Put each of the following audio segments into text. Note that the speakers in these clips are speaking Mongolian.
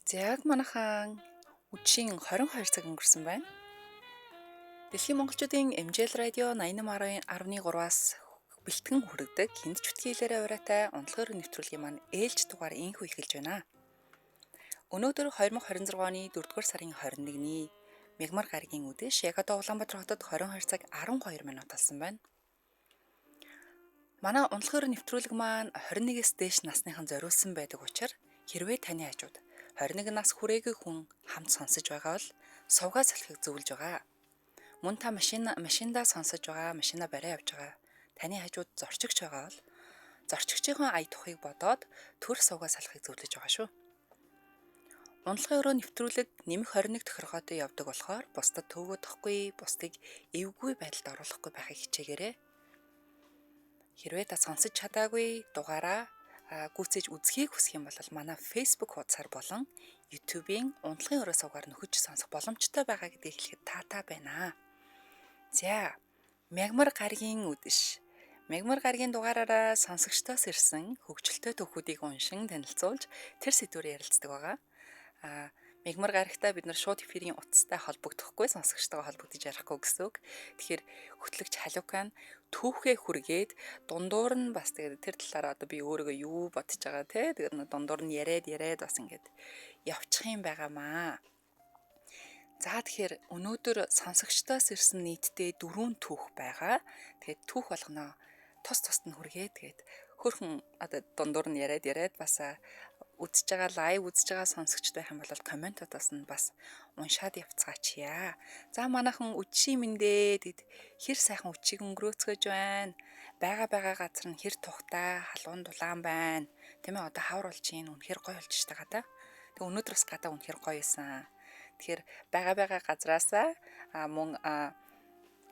За яг манайхан үдшийн 22 цаг өнгөрсөн байна. Дэлхийн монголчуудын MJL радио 88.3-аас бэлтгэн хүргэдэг хинд ч битгий хэлээрээ ураатай унтлагын нэвтрүүлгийн маань ээлж дугаар инхүү эхэлж байна. Өнөөдөр 2026 оны 4-р сарын 21-ний Мягмар гарагийн үдэш яг одоо Улаанбаатар хотод 22 цаг 12 минут болсон байна. Манай унтлагын нэвтрүүлэг маань 21-ээс дээш насныхан зориулсан байдаг учраас хэрвээ таны хажууд 21 нас хүрээгүй хүн хамт сонсож байгаа бол сувгаа салхийг зөвлөж байгаа. Мөн та машиндаа сонсож байгаа, машина бариа явж байгаа. Таны хажууд зорчигч байгаа бол зорчигчийн ая тухыг бодоод төр сувгаа салхийг зөвлөж байгаа шүү. Унтлагын өрөө нэвтрүүлэг нэмэх 21 тохиргоотой явдаг болохоор бусдад төвөгдөхгүй, бусдыг эвгүй байдалд оруулахгүй байхыг хичээгээрэй. Хэрвээ та сонсож чадаагүй дугаараа гүйцээж үзхийг хүсэх юм бол манай Facebook хуудасаар болон YouTube-ийн унтлагын өрөө сувгаар нөхөж сонсох боломжтой байгаа гэдгийг хэлэхэд таатай байна. За, Мягмар гарагийн үдэш. Мягмар гарагийн дугаараараа сонсогчдоос ирсэн хөгжилтэй түүхүүдийг уншин танилцуулж тэр сэдвээр ярилцдаг байгаа. Мягмар гарагтаа бид нар шууд эфирийн утастай холбогдохгүй, сонсогчтойгоо холбогдож ярихгүй гэсэн үг. Тэгэхээр хөтлөгч Халиукан түүхээ хүргээд дундуур нь бас тэгээд тэр талаараа одоо би өөрийгөө юу бодож байгаа те тэгээд дундуур нь яриад яриад бас ингээд явчих юм байгаамаа. За тэгэхээр өнөөдөр сонсогчдоос ирсэн нийтдээ 4 түүх байгаа. Тэгээд түүх болгоноо тус тусад нь хүргээд тэгээд хөөрхөн одоо дундуур нь яриад яриад бас үзэж байгаа live үзэж байгаа сонсогчд байх юм бол комментодоос нь бас уншаад явцгаачъя. За манайхан үдшийн мэндээ тэгэд хэр сайхан үдшийг өнгөрөөцгөж байна. Байгаа байгаа газар нь хэр тухтай, халуун дулаан байна. Тийм ээ одоо хавар болж чинь үнэхэр гоё болж штэ гадаа. Тэг өнөөдөр бас гадаа үнэхэр гоё байсан. Тэгэхээр байгаа байгаа газраасаа мөн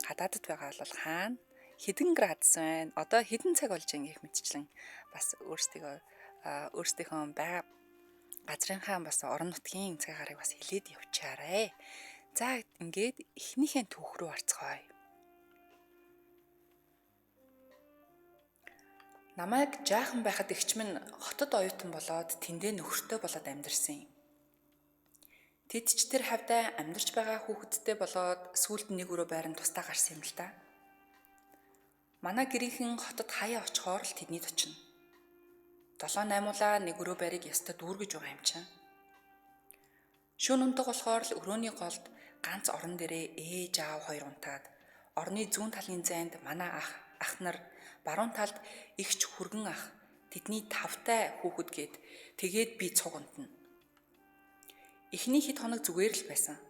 гадаадд байгаа бол хаана хэдэн градус байна? Одоо хэдэн цаг болж байгаа гэх мэтчлэн бас өөрсдийнхөө байгаа газрынхаа бас орон нутгийн цаг гарыг бас хэлээд явчаарэ. За ингээд эхнийхээ түүх рүү орцгоё. Намайг жаахан байхад эгч минь хотод оюутан болоод тэндээ нөхөртэй болоод амьдарсан юм. Тэд ч тэр хавьдаа амьдарч байгаа хүүхэдтэй болоод сүүлд нэг өрөө байран тусдаа гарсан юм л та. Манай гэрийнхэн хотод хаяа очихоор л тэднийд очино. 7-8-уулаа нэг өрөө байрыг ёстой дүүргэж байгаа юм чинь. Шөнө унтах болохоор л өрөөний голд ганц орон дээрээ ээж аав хоёр унтаад орны зүүн талын зайд манай ах нар, баруун талд эгч хүргэн ах, тэдний тавтай хүүхэд гээд тэгээд би цуг унтна. Эхний хэд хоног зүгээр л байсан.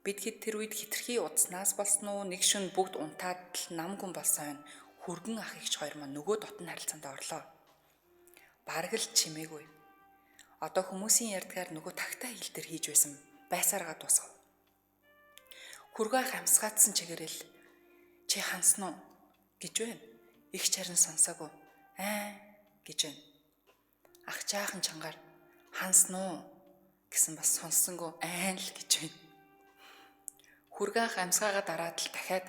Бид хэд тэр үед хитрхи удснаас болсон уу нэг шөнө бүгд унтаад л нам гүн болсон юм. Хүргэн ах эгч хоёр маань нөгөө дотн харилцаанд орлоо. Бараг л чимээгүй. Одоо хүмүүсийн ярьдгаар нөгөө тагтаа хил дээр хийж байсан байсааргаа дуусгав. Хүргэн ах амьсгаадсан чигээрэл чи хансан уу гэж байна. Эгч харин сонсоогүй. Аа гэж байна. Ах жаахан чангаар хансан уу гэсэн бас сонссонгүй айн л гэж байна. Хүргэн ах амьсгаагаа дараад л дахиад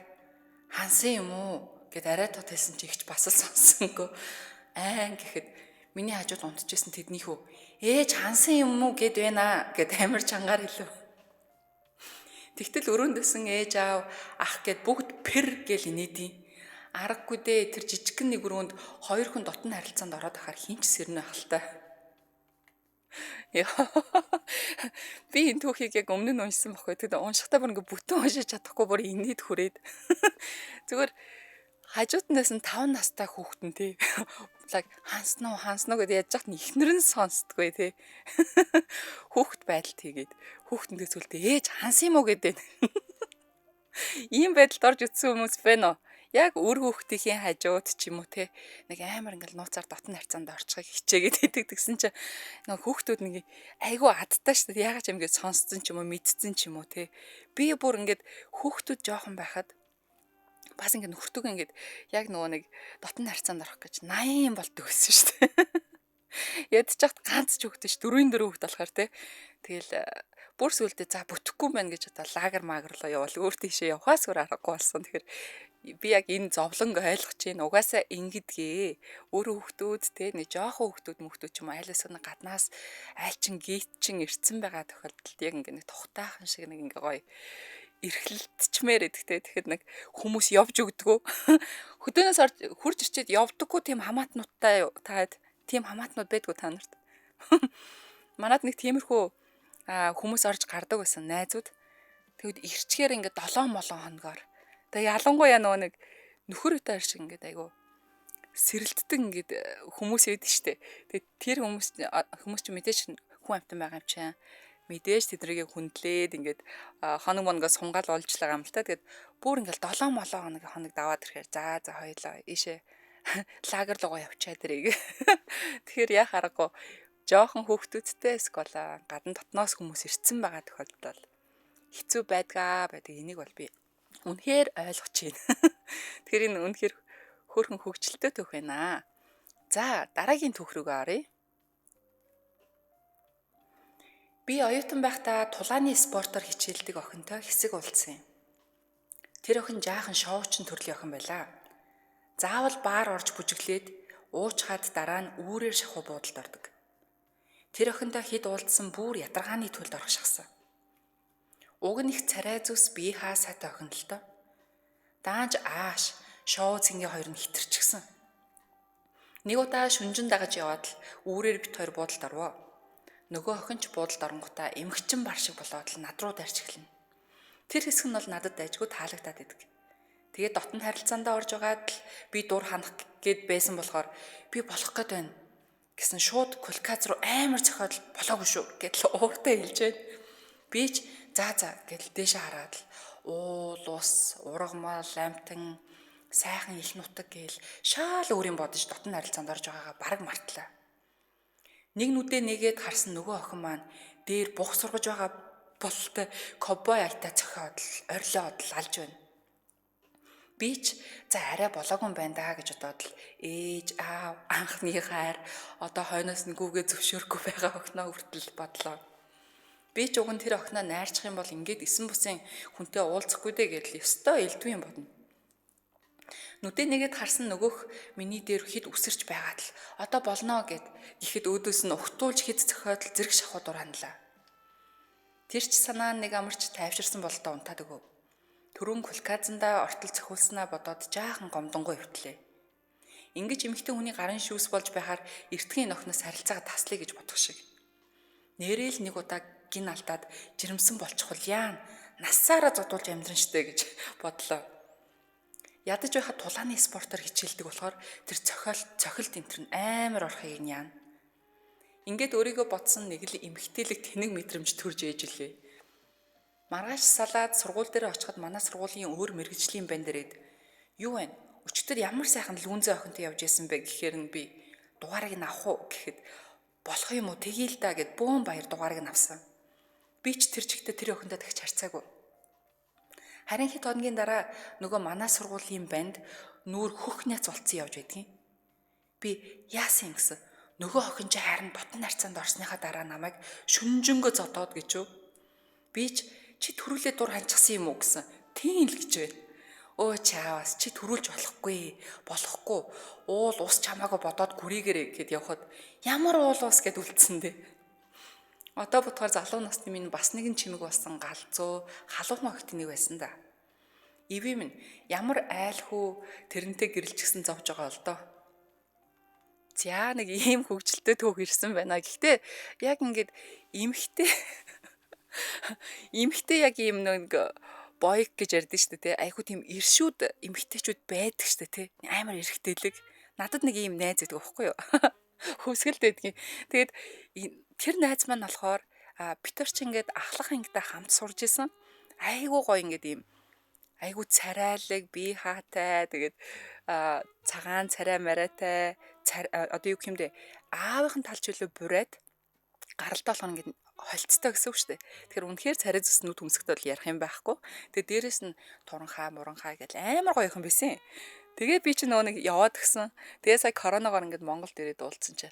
хансан юм уу гэд арай тот хэлсэн чи эгч бас л сонссонгүй айн гэхэд миний хажууд унтчихсэн тэднийхүү ээж хансан юм уу гэд байна гэд амар чангаар хэлв. Тэгтэл өрөөндөөсөн ээж аав ах гэд бүгд пэр гэл инээдий. Аргагүй дээ тэр жижигхэн нэг өрөөнд хоёр хүн дотн харилцаанд ороод ахаар хин ч сэрнэ ахaltaа. Би энэ түүхийг яг өмнө нь уншсан баггүй. Тэгэд уншихдаа бүр ингээ бүтэн уншиж чадахгүй бүр инээд хүрээд. Зүгээр хажуутнаас нь 5 настай хүүхэд нь тий. Лаг хансан уу хансан уу гэдээ яаж яхад нь эхнэр нь сонсдгоо тий. Хүүхэд байдалд хийгээд хүүхэтэндээ зүйлдээ ээж хансан юм уу гэдэг. Ийм байдалд орж үтсэн хүмүүс байна уу? Яг үр хүүхдийн хажууд ч юм уу те нэг амар ингээл нууцаар дотн харьцаанд орчихыг хичээгээд идэг тэгсэн чинь нэг хүүхдүүд нэг айгүй адтай шүү дээ. Яагаад ч юм ингээд сонсцсон ч юм уу мэдсэн ч юм уу те. Би бүр ингээд хүүхдүүд жоохон байхад бас ингээд нөхөртөг ингээд яг нөгөө нэг дотн харьцаанд орох гэж 80 болдог байсан шүү дээ. Ядчихад ганц ч хүүхэд ш 4-4 хүүхэд болохоор те. Тэгэл Бүр сүулдэ за бүтэхгүй юм байна гэж одоо лагер магерлоо явал өөр тийшээ явхаас өөр аргагүй болсон. Тэгэхээр би яг энэ зовлонг ойлгож байна. Угаасаа ингэдгээ. Өөрөө хүүхдүүд те нэг жоохон хүүхдүүд мөхтүүд ч юм уу аль эсвэл нэг гаднаас айлчин гейтчин ирцэн байгаа тохиолдолд яг ингээ нэг тухтаахан шиг нэг ингээ гоё эрхлэлтчмээр гэдэг те. Тэгэхэд нэг хүмүүс явж өгдгөө. Хөдөөнөөс орж хурж ирчээд явдаггүй тийм хамаатнуудтай таад тийм хамаатнууд байдгүй та нарт. Манад нэг тиймэрхүү хүмүүс орж гардаг байсан найзууд. Тэгэд ирчгээр ингээд 7 молон хоногоор. Тэгээ ялангуяа нөгөө нэг нөхөр өтөр шиг ингээд айгу сэрэлтдэг ингээд хүмүүс яддаг штэ. Тэгээд тэр хүмүүс хүмүүс чи мэдээж хүн амтан байгаа юм чинь. Мэдээж тэднийг хүндлээд ингээд хоног монгоо сунгаал олж л байгаа юм л та. Тэгээд бүр ингээд 7 молон хоног хоног даваад ирэхээр за за хоёлоо ийшээ лагер руугаа явчаа тэрийг. Тэгэхээр яа харахгүй жоохон хүүхдүүдтэй эсвэл гадна дотноос хүмүүс ирцэн байгаа тохиолдолд хэцүү байдгаа байдаг. Энийг бол би үнэхээр ойлгож байна. Тэгэхээр энэ үнэхээр хөөрхөн хөгжилтэй түүх байна. За дараагийн түүх рүүгээ оръё. Би оюутан байхдаа тулааны спортоор хичээлдэг охинтой хэсэг уулзсан юм. Тэр охин жаахан шоучин төрлийн охин байлаа. Заавал баар орж бүжиглээд уучхаад дараа нь үүрээр шахуу буудалд ордог. Тэр охинтой хэд уулзсан бүр ядаргааны төлд орох шахсан. Уг нь их царай зүс бие хаа сайтай охин л доо. Даанч ааш шоу цэнгийн хоёр нь хитэрчихсэн. Нэг удаа шүнжин дагаж яваад л үүрээр бит хоёр буудалд орвоо. Нөгөө охин ч буудалд оронгуудаа эмхчин бар шиг болоод л над руу дайрч эхэлнэ. Тэр хэсэг нь бол надад дайжгүй таалагдаад идэг. Тэгээд дотн харилцаандаа орж байгаад л би дур ханах гээд байсан болохоор би болох гээд байна гэсэн шууд кулказ руу амар зохиод болоогүй шүү гэдэл ууртай хэлж байна. Би ч за за гэдэл дээшээ хараад л уул ус ургамал амтан сайхан их нутаг гээл шаал өөрийн бодож дотн харилцаанд орж байгаагаа бараг мартлаа. Нэг нүдээ нэгээд харсан нөгөө охин маань дээр бух сургаж байгаа бололтой ковбой аятай цохиод л орилоод л алж байна. Би ч за арай болоогүй юм байна даа гэж бодоод л ээж аав анхны хайр одоо хойноос нь гүүгээ зөвшөөрөхгүй байгаа охиноо хүртэл бодлоо. Би ч уг нь тэр охиноо найрчих юм бол ингээд эсэн бусын хүнтэй уулзахгүй дээ гэдэл ёстой элдв юм бодно. Нүдээ нэгэд харсан нөгөөх миний дээр хэд үсэрч байгаад л одоо болно гэд гэхэд өөдөөс нь ухтуулж хэд зохиодол зэрэг шахуу дураанлаа. Тэр ч санаа нэг амарч тайвширсан болтоо унтаад өгөв. Түрүүн кулказандаа ортол цохиулснаа бодоод жаахан гомдонгой өвтлээ. Ингэж эмэгтэй хүний гарын шүүс болж байхаар эртгийн охиноос харилцаагаа таслая гэж бодох шиг. Нэрэл нэг удаа гин алдаад жирэмсэн болчихвол яана насаараа зодуулж амьдран штэ гэж бодлоо. Ядаж байхад тулааны спортоор хичээлдэг болохоор тэр цохиол цохилт энтер нь амар орохыг нь яана. Ингээд өөрийгөө бодсон нэг л эмэгтэйлэг тэнэг мэдрэмж төрж ээжлээ. Маргааш салаад сургууль дээр очиход манай сургуулийн өөр мэргэжлийн бан дээрээд юу вэ? Өчтөр ямар сайхан лүүнзээ охинтой явж исэн бэ гэхээр нь би дугаарыг нь авах уу гэхэд болох юм уу тэгье л да гэд бөөн баяр дугаарыг нь авсан. Би ч тэр чигтээ тэр охиндоо дахиж харьцаагүй. Харин хэд хоногийн дараа нөгөө манай сургуулийн банд нүүр хөх няц болцсон явж байдгийн. Би яасан юм гэсэн. Нөгөө охин чи харин дотн харьцаанд орсныхаа дараа намайг шүнжэнгөө зодоод гэж юу. Би ч чи төрүүлээ дур ханчихсан юм уу гэсэн. Тийм л гэж байна. Өө чаавас чи төрүүлж болохгүй. Болохгүй. Уул ус чамаагүй бодоод гүрийгэрээ гэд явхад ямар уул ус гэд үлдсэн дээ. Одоо бодохоор залуу насны минь бас нэгэн чимэг болсон галзуу халуухан охид нэг байсан да. Ивэ минь ямар айлхүү тэрнтэй гэрэлжсэн зовж байгаа л доо. За нэг ийм хөгжилтэй түүх ирсэн байна. Гэхдээ яг ингээд эмхтэй эмхтэй яг ийм нэг боёг гэж ярьдэн шүү дээ, тэ. Айхуу тийм иршүүд эмхтэйчүүд байдаг шүү дээ, тэ. Амар эрхтэлэг. Надад нэг ийм найз байдаг байхгүй юу? Хөвсгөлд байдгийн. Тэгээд тэр найз маань болохоор бид нар чи ингээд ахлах ангидаа хамт сурж исэн. Айгуу гоё ингээд ийм айгуу царайлаг, бие хаатай, тэгээд цагаан царай марайтай, одоо юу гэх юм бэ? Аавынхын тал чөлөө бурайд гаралтай болгоно ингээд холцтой гэсэн үг шүү дээ. Тэгэхээр үнэхээр царай зүс нүд хөмсгтэй бол ярих юм байхгүй. Тэгээ дээрэс нь туранхаа, муранхаа гэл амар гоё юм байсан. Тэгээ би чи нөгөө нэг яваад гисэн. Тэгээ сая коронавигоор ингээд Монголд ирээд уулзсан чи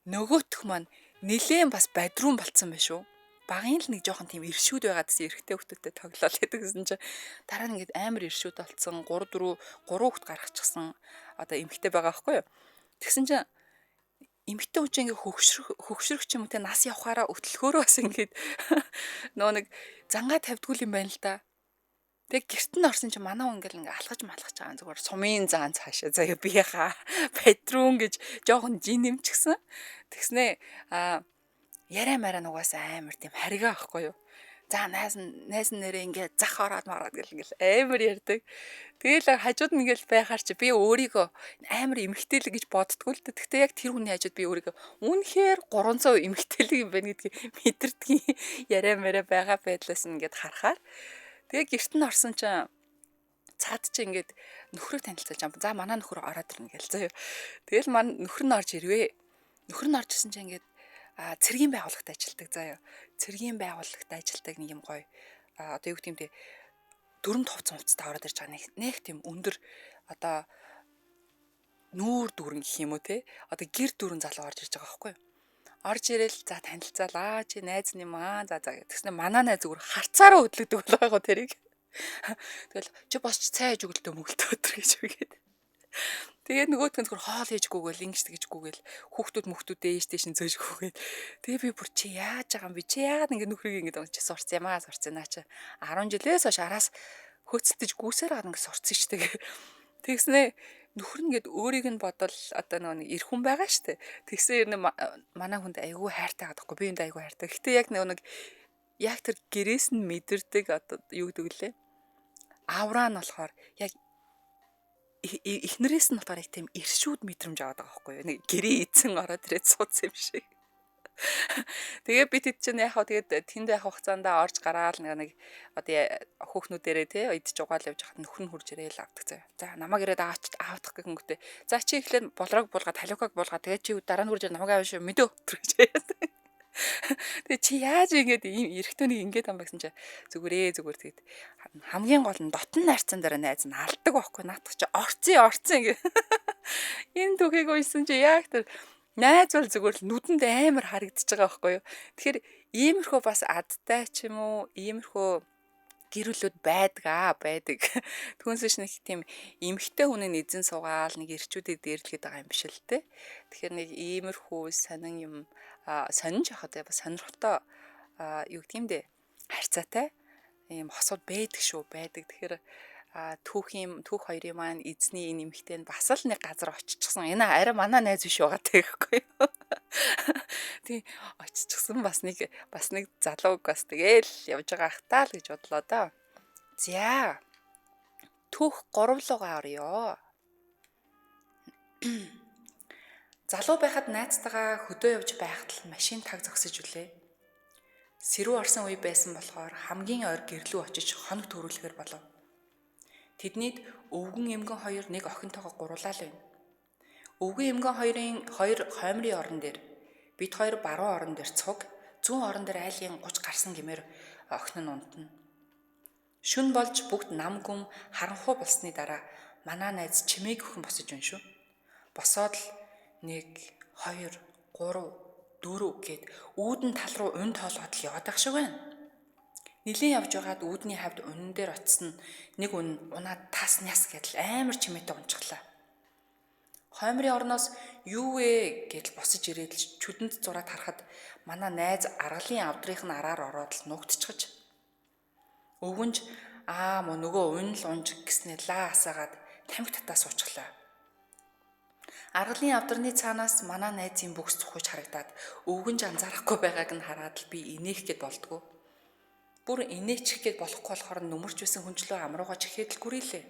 нөгөөх маань нилээн бас бадрун болцсон байх шүү. Багын л нэг жоохон тийм иршүүд байгаа гэсэн эрэгтэй хүүхдүүдтэй тоглоол гэдэг гэсэн чинь дараа нь ингээд амар иршүүд болцсон 3 4 3 хүүхд гаргачихсан одоо эмэгтэй байгаа байхгүй юу. Тэгсэн чинь эмэгтэй хүн чинь ингээ хөгшрөх хөгшрөх ч юм уу те нас явахаараа өтлөхөөрөө бас ингээд нөгөө нэг зангаа тавьдгүй юм байна л да. Тэг гэрт нь орсон чинь манай хүн ингээл ингээ алхаж малхаж байгаа зүгээр сумын заан цаашаа заяа бияхаа бадрун гэж жоохон жин нэмчихсэн. Тэгснээ а яриа мараа нугасаа амар тийм харигаа байхгүй юу. За найз найз нэрээ ингээ зах ороод мараад гэл ингээл амар ярьдаг. Тэгэл хажууд нь ингээл байхаар чи би өөрийгөө амар эмэгтэйлэг гэж боддгоо л дээ. Гэхдээ яг тэр хүний хажууд би өөрийгөө үнэхээр 300% эмэгтэйлэг юм байна гэдгийг мэдэрдгийн яриа мараа байгаа байдлаас нь ингээд харахаар. Тэгээ гэрт нь орсон чинь цаад чи ингээд нөхрөө танилцуулж юм. За манай нөхөр ороод ирнэ гэл заяа. Тэгэл манай нөхөр нь орж ирвэ. Нөхөр нь орж ирсэн чинь ингээд цэргийн байгууллагт ажилладаг заяа. Цэргийн байгууллагт ажилладаг нэг юм гоё. Одоо юу гэдэг юм те дөрөв хувцас хувцастай ороод ирж байгаа нэг тийм өндөр одоо нүүр дүүрэн гэх юм уу те. Одоо гэр дүүрэн залуу орж ирж байгаа байхгүй юу? Орж ирээл за танилцаалаа чи найз юм аа за за тэгснэ манай найз зүгээр харцаараа хөдлөдөг болгоо тэрийг. Тэгэл чи босч цай ээж өгөлтөө мөглөлтөө өтер гэж үгээд. Тэгээ нөгөөх нь зүгээр хоол хийжгүйгээл ингэж тэгжгүйгээл хүүхдүүд мөхтүүдээ ээж тийш нь зөөжгүйгээл. Тэгээ би бүр чи яаж байгаа юм бэ? Чи яагаад ингэ нөхрийг ингэ чи сурцсан юм аа сурцсан наа чи 10 жилээс хойш араас хөөцөлдөж гүйсээр байгаа ингэ сурцсан шүү дээ. Тэгснэ нөхөр нь гээд өөрийг нь бодвол одоо нөгөө нэг эр хүн байгаа шүү дээ. Тэгсэн ер нь манай хүнд айгүй хайртай байгаа хгүй би энд айгүй хайртай. Гэтэ яг нөгөө нэг яг тэр гэрээс нь мэдэрдэг одоо юу гэдэг лээ. Авраа нь болохоор яг эхнэрээс нь болохоор яг тийм иршүүд мэдрэмж аваад байгаа байхгүй юу. Нэг гэрээ эзэн ороод ирээд суудсан юм шиг. Тэгээ би тэд чинь яг хаа тэгээд тэнд байх хугацаанд орж гараал нэг одоо хөөхнүүдэрээ те идэж угаал явж хахад нөхөр нь хурж ирээл авдаг заяа. За намайг ирээд аваач аавдах гэнгүүтээ. За чи эхлээд болроог буулгаа талиукаг буулгаа тэгээд чи дараа нь хурж ирээд намайг аваа шүү мэдөө гэж. Тэгээ чи яаж ингэж ийм эрэгтэйнийг ингэж ам гэсэн чи зүгээрээ зүгээр тэгээд хамгийн гол нь дотн найрцан дээр найз нь алдаг байхгүй наатах чи орцсон орцсон ингэ. Энэ түүхийг уншсан чи яг тэр найз бол зүгээр л нүдэнд амар харагдаж байгаа байхгүй юу. Тэгэхээр иймэрхүү бас адтай ч юм уу иймэрхүү гэрүүлүүд байдаг аа байдаг. Түүнээс биш нэг тийм эмхтэй хүний эзэн суугаал нэг эрчүүдийг дээрлэхэд байгаа юм биш л те. Тэгэхээр нэг иймэрхүү сонин юм сонин ч яхад бас сонирхолтой юу гэдэг юм бэ? Харьцаатай ийм хосууд байдаг шүү байдаг. Тэгэхээр түүхийн түүх хоёрын маань эзний энэ эмхтэй нь бас л нэг газар оччихсан. Энэ арай манай найз биш байгаа тэгэхгүй юу. Тий оччихсан бас нэг залууг бас тэгээл явж байгаа ах таа л гэж бодлоо доо. За түүх 3 руугаа оръё. Залуу байхад найзтайгаа хөдөө явж байхад л машин таг зогсож үлээ. Сэрүү орсон үе байсан болохоор хамгийн ойр гэрлүү очиж хоног төрүүлэхээр болов. Тэднийд өвгөн эмгэн хоёр нэг охинтойгоо гурлаа л байна. Өвгөн эмгэн хоёрын хоёр хоймрын орон дээр бид хоёр баруун орон дээр цуг, зүүн орон дээр айлын 30 гарсан гэмээр охин нь унтна. Шүн болж бүгд нам гүм харанхуй болсны дараа манай найз чимээг өхөн босож байна шүү. Босоод л 1 2 3 4 гэд үүдэн тал руу ун тоолгоод л яваад байх шиг байна. Нилийн явж байгаад үүдний хавьд унан дээр очсон нэг үн унаад тас няс гэдэл амар чимээтэй унчихлаа. Хоймрын орноос юу вэ гэдэл босож ирээд л чүдэнд зураад харахад манай найз аргалын авдрынх нь араар ороод л нуугдчихаж. Өвгөнж аа мө нөгөө ун л унж гэснээр лаа асаагаад тамхи татаа суучихлаа. Аргалын авдрны цаанаас манай найзын бүхс цухуйж харагдаад өвгөнж анзаарахгүй байгааг нь хараад л би инеэх гээд болдгоо. Бүр инээчих гээд болохгүй болохоор нүмерч байсан хүнчлөө амруугаа чихээд л гүрээлээ.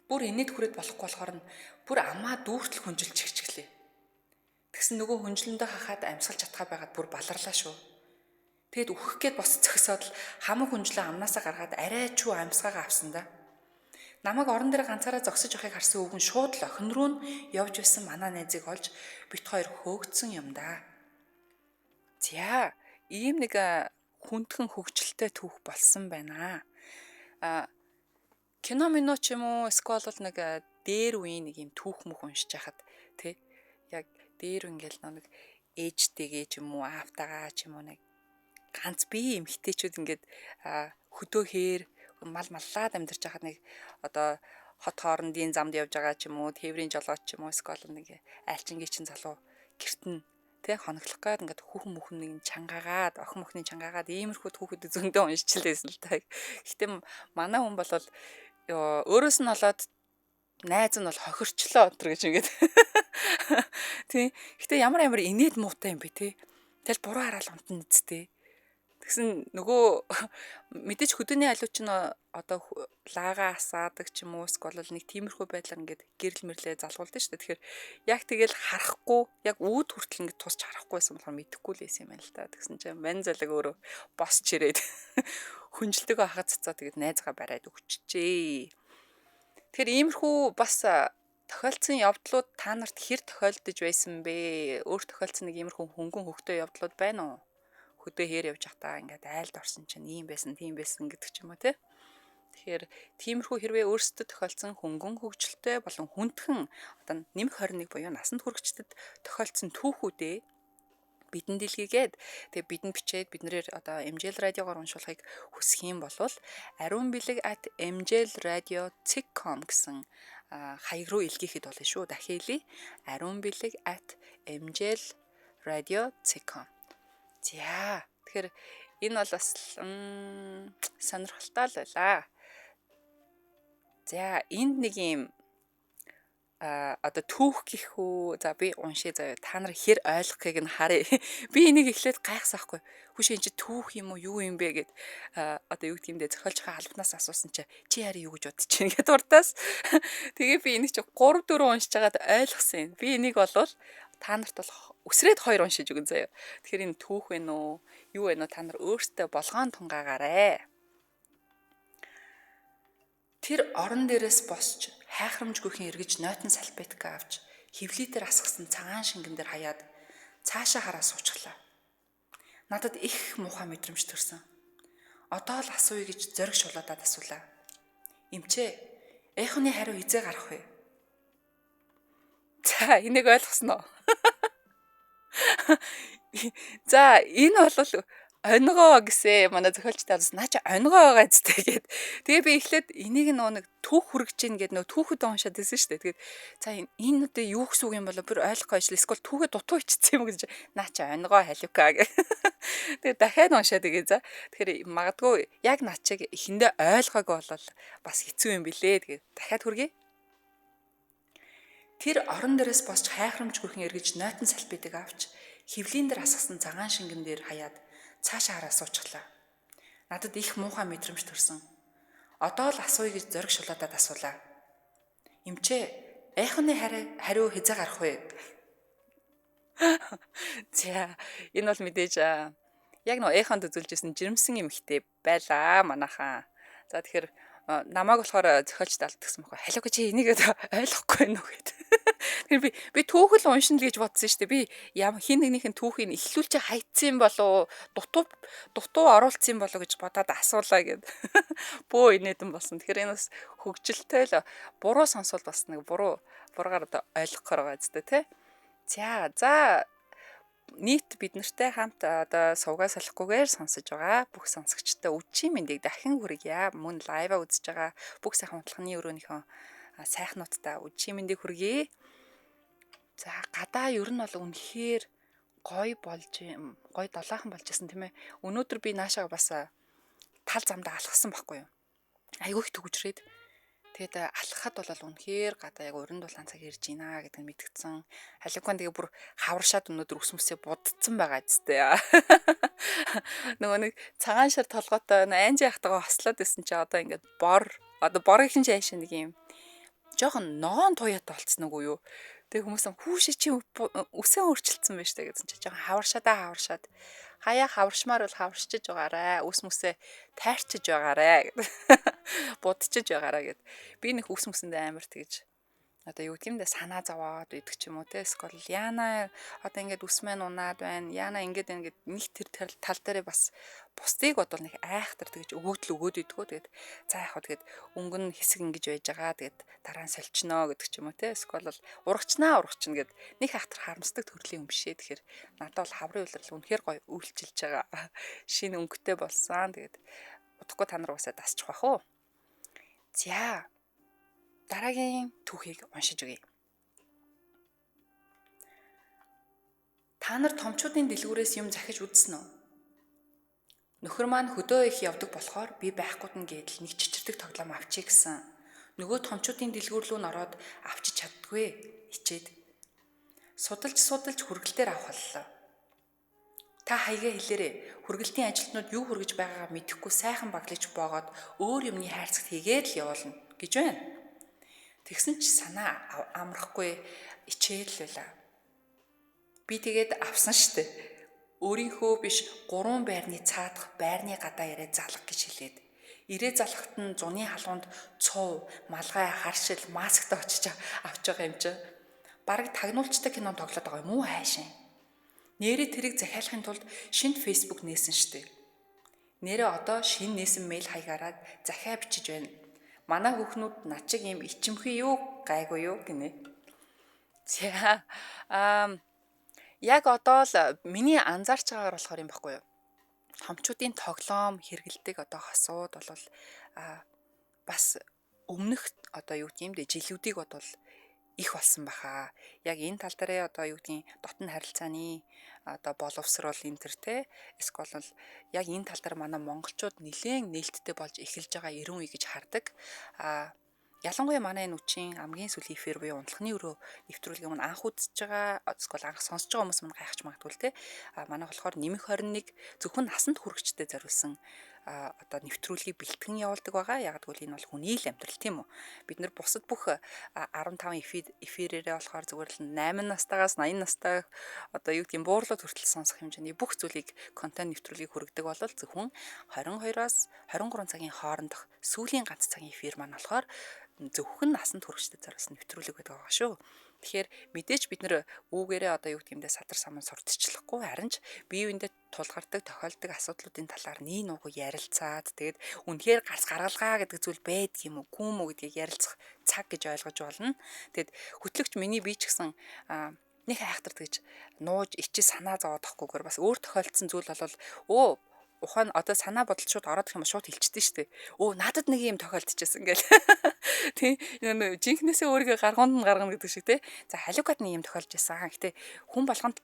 Бүр инээд хүрээд болохгүй болохоор нь бүр амаа дүүртэл хүнжилж чихчихлээ. Тэгсэн нөгөө хүнжлэндээ хахаад амьсгалж чадхаа байгаад бүр баларлаа шүү. Тэгэд үхэх гээд бос зөксөөд л хамаг хүнжлээ амнаасаа гаргаад арай чүү амьсгаагаа авсан да. Намайг орон дээр ганцаараа зогсож явахыг харсан өвгөн шууд л охин руу нь явж байсан манай найзыг олж бит хоёр хөөгдсөн юм да. За ийм нэг хүндхэн хөгжилтэй түүх болсон байна. Кино мино ч юм уу эсвэл бол нэг дээр үеийн нэг юм түүх мөх уншиж хахад тий яг дээр ингээл нэг ээжтэйгээ ч юм уу аавтайгаа ч юм уу нэг Ганц бие эмэгтэйчүүд ингээд хөдөө хээр мал маллаад амьдарч байхад нэг одоо хот хоорондын замд явж байгаа ч юм уу, тээврийн жолооч ч юм уу, эсвэл нэг айлчингийн чин залуу гэрт нь тэ хоноглох гээд ингээд хүүхэн мөхөн нэг чангаагаад, охин мөхний чангаагаад иймэрхүү түүхүүд зөндөө уншчихлээсэн л та. Гэтэ манай хүн бол өөрөөс нь болоод найз нь бол хохирчлоо өнтер гэж ингээд. Тий. Гэтэ ямар ямар инээд муутай юм бэ те. Тэгэл буруу хараал унтан нэцтэй. Тэгсэн нөгөө мэдээж хөдөөний алуу чинь одоо лаага асаадаг ч юм уу эсвэл нэг тиймэрхүү байдлаар ингээд гэрэл мэрлээ залгуулдаг шүү дээ. Тэгэхээр яг тэгэл харахгүй яг үүд хүртэл ингээд тусч харахгүй байсан болохоор мэдэхгүй л байсан юм байна л та. Тэгсэн чинь мань залаг өөрөө босч ирээд хүнжилтөөгөө хагас цацаа тэгээд найзгаа бариад өгчжээ. Тэгэхээр иймэрхүү бас тохиолдсон явдлууд та нарт хэр тохиолдож байсан бэ? Өөр тохиолдсон нэг иймэрхүү хөнгөн хөвгтэй явдлууд байна уу? Хөдөө хээр явж байхдаа ингээд айлд орсон чинь ийм байсан, тийм байсан гэдэг ч юм уу те. Тэгэхээр тиймэрхүү хэрвээ өөрсдөд тохиолдсон хөнгөн хөгжилтэй болон хүндхэн одоо нэмэх 21 буюу насанд хүрэгчдэд тохиолдсон түүхүүдээ бидэнд илгээгээд тэгээ бидэнд бичээд биднээр одоо MJL радиогоор уншуулахыг хүсэх юм бол aruunbilag@mjlradio.com гэсэн хаяг руу илгээхэд болно шүү. Дахин хэлье. aruunbilag@mjlradio.com. За, тэгэхээр энэ бол бас сонирхолтой л байлаа. За, энд нэг юм одоо түүх гэх үү. За, би уншия заяа. Та нар хэр ойлгохыг нь харъя. Би энийг эхлээд гайхсан хгүй. Хүш, энэ чи түүх юм уу, юу юм бэ гэд одоо юу гэдэг юм бэ, зохиолчхоо албанаас асуусан чи чи яри юу гэж бодож чинь гэд урдаас. Тэгээ би энийг чи 3 4 уншиж байгаад ойлгосон юм. Би энийг болвол та нарт бол өсрээд хоёр уншиж өгөн заяа. Тэгэхээр энэ түүх вэ нүү, юу вэ нүү, та нар өөртөө болгоон тунгаагаарэ. Тэр орон дээрээс босч хайхрамжгүйхэн эргэж нойтон салфетка авч хөвлий дээр асгасан цагаан шингэн дээр хаяад цаашаа хараа суучихлаа. Надад их муухай мэдрэмж төрсөн. Одоо л асууя гэж зориг шулуудаад асуулаа. Эмчээ, эхоны хариу хизээ гарах вэ? За, энийг ойлгосон уу? За, энэ бол онигоо гэсэн манай зохиолчтой бас наа чи онигоо байгаа зү гээд. Тэгээ би эхлээд энийг нөө нэг түүх хүргэж гин гээд нөө түүхэд уншаад байсан шүү дээ. Тэгээд за, энэ одоо юу гэсэн үг юм болоо, бүр ойлгохгүй ажил эсвэл түүхээ дутуу ичсэн юм гэж наа чи онигоо халиука гэ. Тэгээ дахиад уншаад тэгээ за. Тэгэхээр магадгүй яг наа чиг эхэндээ ойлгоогүй бол бас хэцүү юм билээ. Тэгээ дахиад хүргэе. Тэр орон дээрээс босч хайхрамжгүйхэн эргэж нойтон салфетыг авч хөвлийн дээр асгасан цагаан шингэн дээр хаяад цаашаа хараа суучихлаа. Надад их муухай мэдрэмж төрсөн. Одоо л асууя гэж зориг шулуудаад асуулаа. Эмчээ, эхоны хариу хизээ гарах вэ? За, энэ бол мэдээж яг нөө эхонд үзүүлж исэн жирэмсэн эмэгтэй байлаа манайхаа. За, тэгэхээр намайг болохоор зохиолчд алдсан байхгүй. Халиука, чи энийг ойлгохгүй байна уу гэд. Тэгэхээр би түүхэл уншина л гэж бодсон шүү дээ. Би ям хин нэгнийх нь түүхийг эхлүүлж хайцсан болов, дутуу дутуу оруулсан болов гэж бодоод асуулаа гэд. Бөө инээдэн болсон. Тэгэхээр энэ бас хөгжилтэй л буруу сонсвол бас нэг буруу буруугаар одоо ойлгохоор байгаа зү тэ. За, нийт бид нартай хамт одоо сувгаа салахгүйгээр сонсож байгаа бүх сонсогчдод үдшийн мэндийг дахин хүргье. Мөн live аа үзэж байгаа бүх сайхан худалханы өрөөнийхөө сайхнуудтай үдшийн мэндийг хүргье. За, гадаа ер нь бол үнэхээр гоё болж, гоё долоохон болж исэн тийм ээ. Өнөөдөр би наашаа бас тал замдаа алхсан байхгүй юу. Айгүй их түгжрээд. Тэгээд алхахад бол үнэхээр гадаа яг уран дулаан цаг ирж байна гэдэг нь мэдгдсэн. Халигкан тэгээ бүр хаваршаад өнөөдөр ус мүсээ будцсан байгаа зү. Нөгөө нэг цагаан шар толгойтой анжи яхтайгаа хослоод байсан чи одоо ингээд бор, одоо борын чааш нэг юм жоохон ногоон туяатай болцсон уу юу. Тэгээ хүмүүс хүүшээ чи үсээ өөрчилсөн байж таа гэсэн чи жоохон хаваршаадаа хаваршаад хаяа хаваршмаар бол хаварчиж байгаарэ. Үс мүсээ тайрчиж байгаарэ гэд. Будчиж байгаарэ гэд. Би нэг үс мүсэндээ амар тэгж Одоо юу гэм дэ санаа зовоод байдаг ч юм уу те, эсвэл яана одоо ингээд үс мэн унаад байна. Яана ингээд ингээд нэг тэр тал дээрээ бас бусдыг бодвол нэг айхтар тэгж өгөөдөл өгөөд идэггүй. Тэгээд за яг хөө тэгээд өнгөн хэсэг ингэж байж байгаа. Тэгээд дараа нь сольчноо гэдэг ч юм уу те. Эсвэл бол ургачнаа ургачна гэд нэг айхтар харамсдаг төрлийн юм бишээ. Тэгэхээр надад бол хаврын улирал үнэхээр гоё үйлчилж байгаа. Шинэ өнгөтэй болсон. Тэгээд удахгүй та нар уусаа дасчих бах уу. За, дараагийн түүхийг уншиж өгье. Та нар томчуудын дэлгүүрээс юм захиж үзсэн үү? Нөхөр маань хөдөө их явдаг болохоор би байхгүйд нь гэдэл нэг чичирдэг тоглоом авчий гэсэн. Нөгөө томчуудын дэлгүүр рүү н ороод авчиж чаддгүй ичээд. Судалж судалж хүргэлтээр авах боллоо. Та хаягаа хэлээрэй. Хүргэлтийн ажилтнууд юу хүргэж байгаагаа мэдэхгүй сайхан баглаж боогод өөр юмны хайрцагт хийгээд л явуулна гэж байна. Тэгсэн ч санаа амрахгүй ичээл байлаа. Би тэгээд авсан штэ. Өөрийнхөө биш 3 байрны цаадах байрны гадаа ирээ залга гэж хэлээд. Ирээ залхахт нь зуны халуунд цув, малгай, харшил, масктай очиж авч байгаа юм чи. Бараг тагнуулчтай кинон тоглоод байгаа юм уу хайшин. Нэрээ тэрийг захиалахын тулд шинэ Facebook нээсэн штэ. Нэрээ одоо шинэ нээсэн мэйл хаягаараа захиа бичиж байна. Манай хүүхнүүд над чиг юм ичимхий юу гайгүй юу гинэ. За, яг одоо л миний анзаарч байгаагаар болохоор юм баггүй юу? Томчуудын тоглоом хэрэгэлдэг одоо хосууд бол бас өмнөх одоо юу гэм бэ жилүүдийг бодвол их болсон баха. Яг энэ тал дээрээ одоо юу гэдгийг дотн харилцааны одоо боловсрол энэ төр те, эсвэл бол яг энэ тал дээр манай монголчууд нэлээн нээлттэй болж эхэлж байгаа эрен үе гэж хардаг. Ялангуяа манай энэ үчийн хамгийн сүүлийн эфир буюу унтлахны өрөө нэвтрүүлгийг мань анх үзэж байгаа, эсвэл анх сонсож байгаа хүмүүс мань гайхаж магадгүй л те. Манай болохоор нэмэх 21 зөвхөн насанд хүрэгчдэд зориулсан одоо нэвтрүүлгийг бэлтгэн явуулдаг байгаа. Яг гэвэл энэ бол хүний л амьдрал тийм үү? Бид нар бусад бүх 15 эфирээрээ болохоор зүгээр л 8 настайгаас 80 настай одоо юу гэдгийг буурлууд хүртэл сонсох хэмжээний бүх зүйлийг контент нэвтрүүлгийг хүргэдэг бол зөвхөн 22-оос 23 цагийн хоорондох сүүлийн ганц цагийн эфир маань болохоор зөвхөн насанд хүрэгчдэд зориулсан нэвтрүүлэг байдаг байгаа шүү. Тэгэхээр мэдээж бид нэр үүгээрээ одоо юу гэдэг юм бэ садар саман сурталчлахгүй, харин ч бие биендээ тулгардаг, тохиолдог асуудлуудын талаар нэг нуугу ярилцаад тэгээд үнэхээр гарц гаргалгаа гэдэг зүйл байдаг юм уу, гүн үү гэдгийг ярилцах цаг гэж ойлгож болно. Тэгээд хөтлөгч миний би ч гэсэн нэг айхтар тэгж нууж ичиж санаа зовоод тахгүйгээр бас өөр тохиолдсон зүйл бол өө ухаан одоо санаа бодол шууд ороод ирэх юм шууд хэлчихдээ шүү дээ. Өө надад нэг юм тохиолдчихсэн гэл. Тий. Жинхнээсээ өөрийгөө гаргуунд нь гаргана гэдэг шиг тий. За халиукад нэг юм тохиолж байсан. Гэтэ хүн болгонд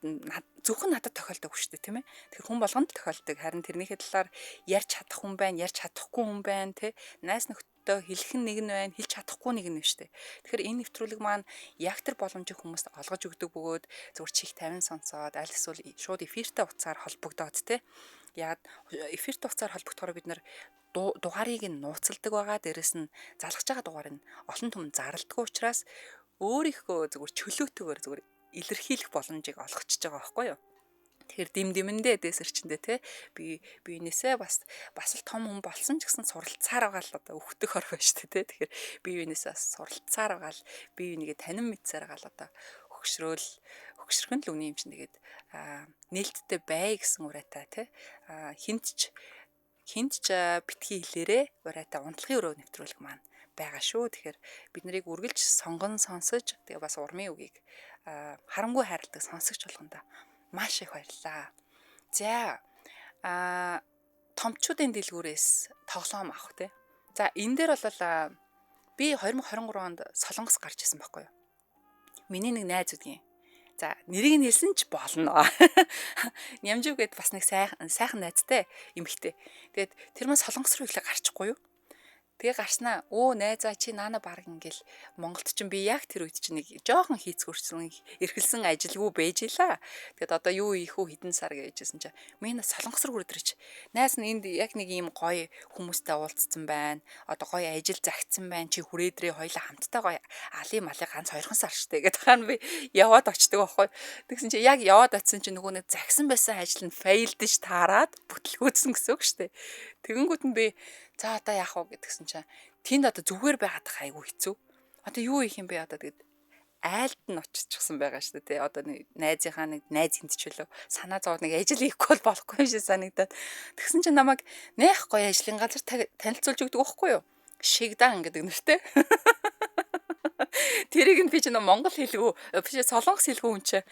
зөвхөн надад тохиолдог шүү дээ, тийм ээ. Тэгэхээр хүн болгонд тохиолдог. Харин тэрнийхээ талаар ярьж чадах хүн байна, ярьж чадахгүй хүн байна, тий. Найс нөхдөдөө хэлэх нь нэг нь байна, хэлж чадахгүй нэг нь шүү дээ. Тэгэхээр энэ нэвтрүүлэг маань яг тэр боломжийг хүмүүст олгож өгдөг бөгөөд зүгээр чих тавин сонсоод аль эсвэл шууд эфиртэй утсаар холбогдоод тий. Яг эфиртэй утсаар холбогдохоор бид нар дугаарыг нь нууцладаг байгаа. Дээрэс нь залгаж байгаа дугаар нь олон түмэн зарладаг учраас өөрийнхөө зүгээр чөлөөтэйгээр зүгээр илэрхийлэх боломжийг олгочихж байгаа байхгүй юу? Тэгэхээр дэм дэмэндээ дээсэрчэндээ те би биенээсээ бас л том хүн болсон ч гэсэн суралцаар байгаа л одоо өгтөх ор байна шүү дээ те. Тэгэхээр би биенээсээ бас суралцаар байгаа л би бинийгээ танин мэдсээр байгаа л одоо хөгшрөөл хөгшрөх нь л үний юм чинь тэгээд нээлттэй бай гэсэн ураатай те. Хинт ч битгий хэлээрээ ураатай унтлахын өрөө нэвтрүүлэг маань байгаа шүү. Тэгэхээр бид нарыг үргэлж сонгон сонсож тэгээ бас урмын үгийг харамгүй хайрладаг сонсогч болгондоо маш их баярлалаа. За томчуудын дэлгүүрээс тоглоом авах те. За энэ дээр бол би 2023 онд Солонгос гарч ирсэн байхгүй юу? Миний нэг найз үдгийн. За нэрийг нь хэлсэн ч болно. Нямжив гээд бас нэг сайхан найзтай эмэгтэй. Тэгээд тэр маань Солонгос руу ихлэ гарчихгүй юу? Тэгээ гарснаа өө найзаа чи наана баг ингээл Монголд чинь би яг тэр үед чинь нэг жоохон хийцгүрсэн эрхэлсэн ажилгүй байж ила. Тэгэд одоо юу хийх үү хэдэн сар гэжсэн чинь миний Солонгос руу хүрээд ирч. Найз нь энд яг нэг ийм гоё хүмүүстэй уулзсан байна. Одоо гоё ажил загцсан байна. Чи хүрээдрээ хоёлаа хамтдаа гоё али мали ганц 2 сар штэ гэдэг хаана би яваад очдөг байхгүй. Тэгсэн чи яг яваад очисон чинь нөгөө нэг загсан байсан ажил нь фейлдэж таарад бүтлгүүцсэн гэсэн үг штэ. Тэгэнгүүт нь би за одоо яах вэ гэдгсэн чинь тэнд одоо зүгээр байгаад их айгүй хэцүү. Одоо юу хийх юм бэ одоо тэгэд айлд нь очичихсан байгаа шүү дээ. Одоо нэг найзынхаа нэг найз хинт ч үлээ санаа зовоод нэг ажил хийхгүй бол болохгүй юм шиг санагдаад. Тэгсэн чинь намайг нэх гоё ажлын газар танилцуулж өгдөг байхгүй юу? Шигдан гэдэг нэртэй. Тэрийг нь би ч нөө монгол хэлгүй биш, солонгос хэлгүй хүн чинь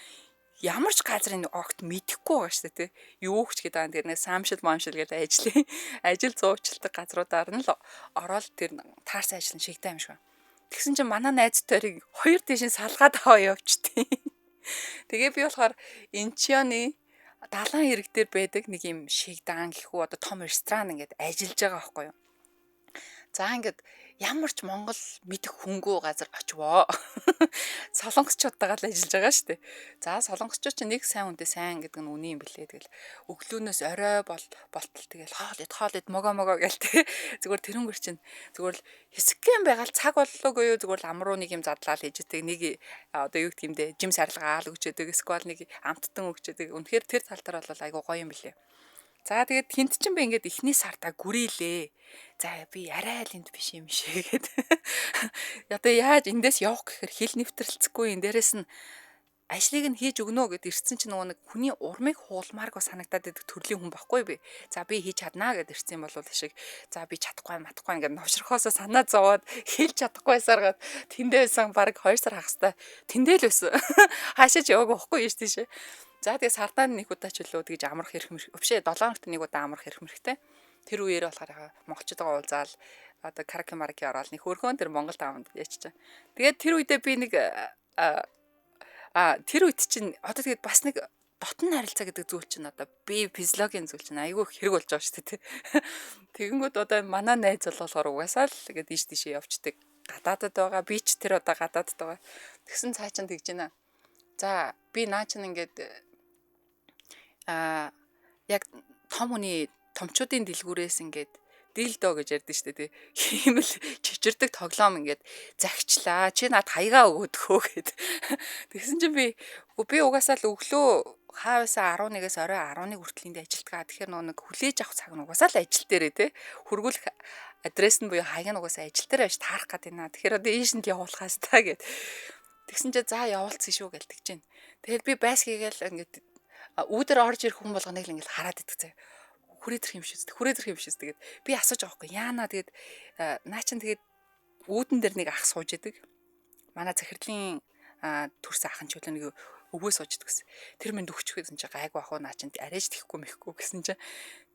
ямар ч газрын огт мэдэхгүй байгаа шүү дээ, тий. Юу ч гэдэг аа, тэр нэг самшил маамшил гэдэг ажлын ажил зуучилдаг газруудаар нь л ороод тэр таарсан ажил нь шигдаа юм шиг байна. Тэгсэн чинь манай найз тэрийг хоёр тийшин салгаад аваа явчтیں۔ Тэгээ би болохоор Инчионы далайн эрэг дээр байдаг нэг юм шигдаан гэх үү, одоо том ресторан ингээд ажиллаж байгаа байхгүй юу. За, ингээд ямар ч монгол мэдэх хүнгүй газар очвоо. Солонгосчуудтайгаа л ажиллаж байгаа шүү дээ. За, солонгосчууд чинь нэг сайн хүнтэй сайн гэдэг нь үний юм билээ. Тэгэл өглөөнөөс орой бол болтол тэгэл хоол ид, хоол ид, могоо могоо гээл те. Зүгээр тэрнгэр чинь зүгээр л хэсэгхэн байгаал цаг боллоогүй юу, зүгээр л амруу нэг юм задлал хийж идэг, нэг одоо юу гэх юм бэ, жим сарилгаал өгч идэг, эсвэл нэг амттан өгч идэг. Үнэхээр тэр тал дээр бол айгуу гоё юм билээ. За, тэгээд хинт чинь би ингээд эхний сартаа гүрийлээ. За, би арай л энд биш юм шиг гээд. Одоо яаж эндээс явах гэхээр хэл нэвтрэлцэхгүй, энэ дээрэс нь ажлыг нь хийж өгнө гэд ирсэн чинь нөгөө нэг хүний урмыг хуулмааргүй санагдаад байдаг төрлийн хүн байхгүй би. За, би хийж чаднаа гэд ирсэн юм бол шиг. За, би чадахгүй матахгүй ингээд новшрохоосоо санаа зовоод хэлж чадахгүй байсараад тэндээ байсан, баг 2 сар хагастай тэндээ л байсан. Хаашаа ч яваагүй байхгүй юм шүү дээ. За, тэгээ сардаа нэг удаа ч үлээ тэгж амрах хэрэг мэрх. Өвшөө 7 хоногт нэг удаа амрах хэрэг мэрхтэй. Тэр үеэр болохоор монголчуудаа уулзаал, одоо караоке мараки ороод нэг хөрхөн тэр Монгол тааманд яаччаа. Тэгээд тэр үедээ би нэг тэр үед чинь одоо тэгээд бас нэг дотн харилцаа гэдэг зүйл чинь, одоо би физиологийн зүйл чинь айгүй хэрэг болж байгаа шүү дээ. Тэгэнгүүт одоо манай найз бол болохоор угаасаа л ингээд ийш тийшээ явцдаг. Гадаадад байгаа. Би ч тэр одоо гадаадад байгаа. Тэгсэн цаа чин тэгж байна. За, би наа чин ингээд яг том хүний томчуудын дэлгүүрээс ингээд дилдо гэж ярьдэн штэ, тий. Хиймэл чичирдэг тоглоом ингээд загчлаа. Чи над хаягаа өгөөдгөө гэд. Тэгсэн чинь би би угаасаа л өглөө хаавсаа 11-ээс орой 11 хүртэл энд ажилтгаа. Тэгэхээр нөгөө нэг хүлээж авах цаг нь угаасаа л ажил дээрээ, тий. Хүргүүлэх адрес нь буюу хаяг нь угаасаа ажил дээр байж таарах гээд байна. Тэгэхээр одоо ийш нь явуулахаас та гэд. Тэгсэн чинь за, явуулсан шүү гэл тэгж байна. Тэгээд би байсгийгээл ингээд үүдэр орж ирэх хүн болгоныг л ингээд хараад идэх заяа, хүрээд ирэх юм шиг зү, хүрээд ирэх юм шиг. Тэгээд би асууж байгаа байхгүй яана. Тэгээд наа чин тэгээд үүдэн дээр нэг ах сууж идэг. Манай захирлын төрсөн ах нь ч үлээ нэг өвөө сууж идэг гэсэн. Тэр минь өгчих гэсэн чи гайгүй ах уу, наа чин арайч тэхгүй мэхгүй гэсэн чи.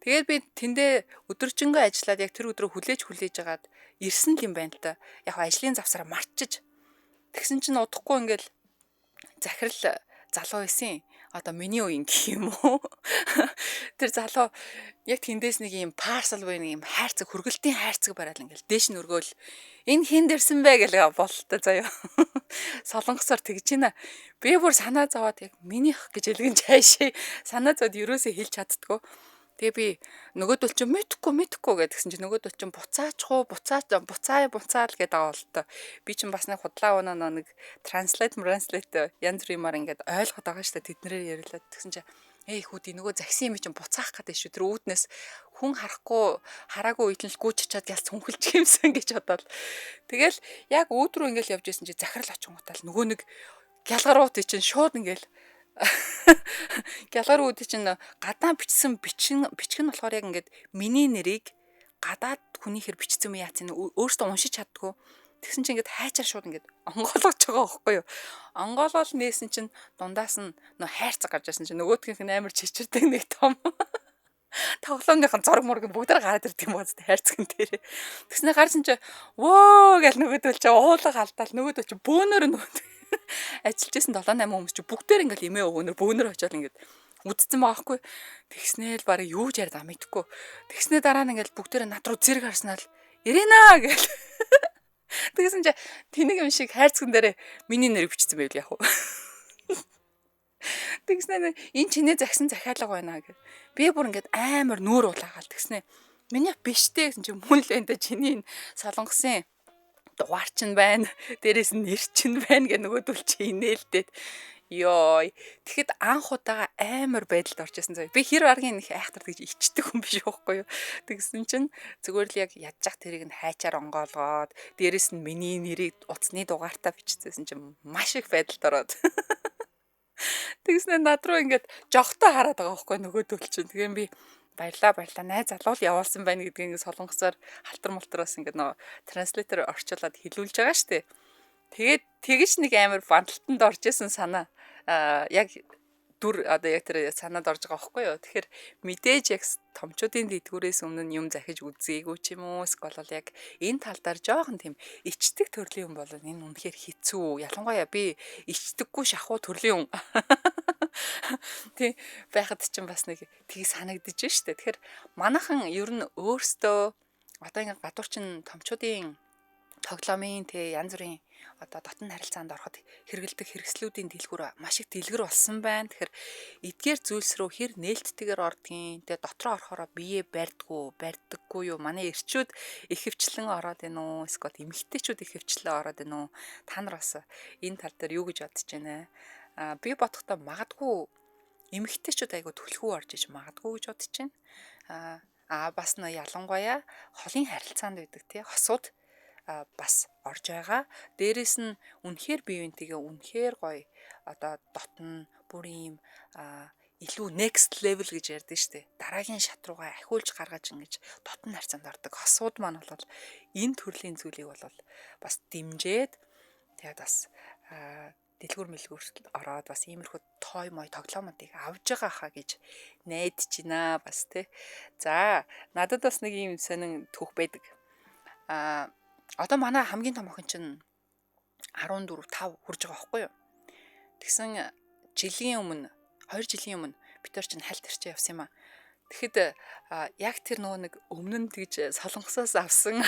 Тэгээд би тэндээ өдөржингөө ажиллаад яг тэр өдрөө хүлээж хүлээж агаад ирсэн л юм байна л да. Яг ажлын завсараа мартчих. Тэгсэн чинь удахгүй ингээл захирал залуу байсан, одоо миний үеийн гэх юм уу. Тэр залуу яг тэндээс нэг юм parcel буюу нэг юм хайрцаг, хөргөлтийн хайрцаг бараал ингээл дээш нь өргөөл энэ хин дэрсэн бэ гэл бололтой заяа. Солонгосоор тэгж байна. Би бүр санаа зовоод яг минийх гэж элгэн чаашаа санаа зовоод ерөөсөө хэлж чаддгүй. Тэгээ би нөгөөдөл чинь мэдхгүй мэдхгүй гэдгсэн чинь нөгөөдөл чинь буцаачих уу, буцаач, буцаа, буцаал гэдэг байгаа болтой. Би чинь бас нэг худлаа унаа нэг translate translate янз бүр юмар ингээд ойлгоод байгаа шүү дээ. Тэднэрээр ярилаад тэгсэн чинь эй хүүдий, нөгөө загсан юм чинь буцаах гэдэг шүү. Тэр үүднээс хүн харахгүй хараагүй үед нь л гүйч чад ялц хүнхэлж юмсан гэж бодоод. Тэгэл яг үүд рүү ингээл явж исэн чи захирал очингуудаа л нөгөө нэг гялгарууд чинь шууд ингээл гялгар үүдий чинь гадаа бичсэн бичин бичг нь болохоор яг ингээд миний нэрийг гадаад хүний хэр бичсэн юм яац нь өөртөө уншиж чаддгүй. Тэгсэн чинь ингээд хайчаар шууд ингээд онгоолгож байгаа байхгүй юу. Онгоолол нээсэн чинь дундаас нь нөө хайрцаг гарч ирсэн чинь нөгөөдгийнх нь амар чичирдэг нэг том тоглоомныхон зураг мураг нь бүгд гараад ирд юм байна хайрцагн дээр. Тэгснэ гарсан чи вөө гэл нөгөөдөл чи уулга алдаал, нөгөөдөл чи бөөнөр нөгөө ажиллаж исэн 7 8 хүмүүс чи бүгдээр ингээл эмээ өвгөнөр бөөнөр очиод ингээд үдцсэн байгаа хгүй. Тэгснээл барыг юу ч яриад мэдэхгүй. Тэгснээ дараа нь ингээл бүгдээрээ над руу зэрэг харснаа л Ирина гэл. Тэгсэн чи тэнэг юм шиг хайрцагн дээр миний нэрийг бичсэн байл яг уу. Тэгснэ энэ чинээ загсан захиалга байна гэх. Би бүр ингээд амар нүүр улаагаал тэгснэ. Миний биш дээ гэсэн чи мөн л энэ чиний солонгосын дугаар чинь байна. Дээрээс нь нэр чинь байна гэ нөгөөдөл чи инээлдээд Йой. Тэгэхэд анх удаага амар байдалд орж исэн заяа. Би хэр баргийн их айхтар гэж ичдэг хүн биш байхгүй юу. Тэгсэн чинь зүгээр л яг ядчих тэрийг нь хайчаар онгоолгоод дээрэс нь миний нэрийг утасны дугаартаа биччихсэн чинь маш их байдалд ороод. Тэгснэ над руу ингээд жогтой хараад байгаа байхгүй нөгөөдөл чинь. Тэгээ би баярлаа баярлаа найз залуу л явуулсан байна гэдгийг ингээд солонгосоор халтар малтраас ингээд нөгөө транслейтер орчуулад хэлүүлж байгаа штэ. Тэгээд тэгэж нэг амар банталтанд орж исэн санаа яг дүр одоо яг тэр санаанд орж байгаа байхгүй юу. Тэгэхээр мэдээж яг томчуудын дэлгүүрээс өмнө юм захиж үзээгүй ч юм уу эсвэл бол яг энэ тал дээр жоохон тийм ичдэг төрлийн юм бол энэ үнэхээр хэцүү. Ялангуяа би ичдэггүй шахуу төрлийн юм. Тий байхад чинь бас нэг тгий санагдаж штэ. Тэгэхээр манайхан ер нь өөрсдөө одоо ингээ гадуур чинь томчуудын тоглоомын тэ янз бүрийн одоо дотн харилцаанд ороход хэрэгэлдэг хэрэгслүүдийн дэлгүүр маш их дэлгэр болсон байна. Тэгэхээр эдгээр зүйлс рүү хэр нээлттэйгээр ордгийн, тэгээ дотроо орохороо бие барьдгүү, барьдаггүй юу? Манай эрчүүд ихэвчлэн ороод байна уу? Эсвэл эмэгтэйчүүд ихэвчлэн ороод байна уу? Та нар бас энэ тал дээр юу гэж бодож байна? Аа би бодохдоо магадгүй эмэгтэйчүүд айгу түлхүү орж иж магадгүй гэж бодож байна. Аа бас нөө ялангуяа холын харилцаанд байдаг тий хосууд бас орж байгаа. Дээрээс нь үнэхээр биеинтэйгээ үнэхээр гоё одоо дотн бүр ийм илүү next level гэж ярьдэн штэ. Дараагийн шат руугаа ахиулж гаргаж ингэж дотн харьцаанд ордог. Хосууд маань бол энэ төрлийн зүйлийг бол бас дэмжиж тэгээд бас дэлгүүр мэлгүүрт ороод бас иймэрхүү той мой тоглоомуудыг авж байгаа хаа гэж найдаж байна бас тий. За надад бас нэг ийм сонин түүх байдаг. Одоо манай хамгийн том охин чинь 14 5 хүрж байгаа байхгүй юу? Тэгсэн жилийн өмнө 2 жилийн өмнө бид нар чинь хальт хэрчээ явсан юм а. Тэгэхэд яг тэр нөгөө нэг өмнө нь тэгж солонгосоос авсан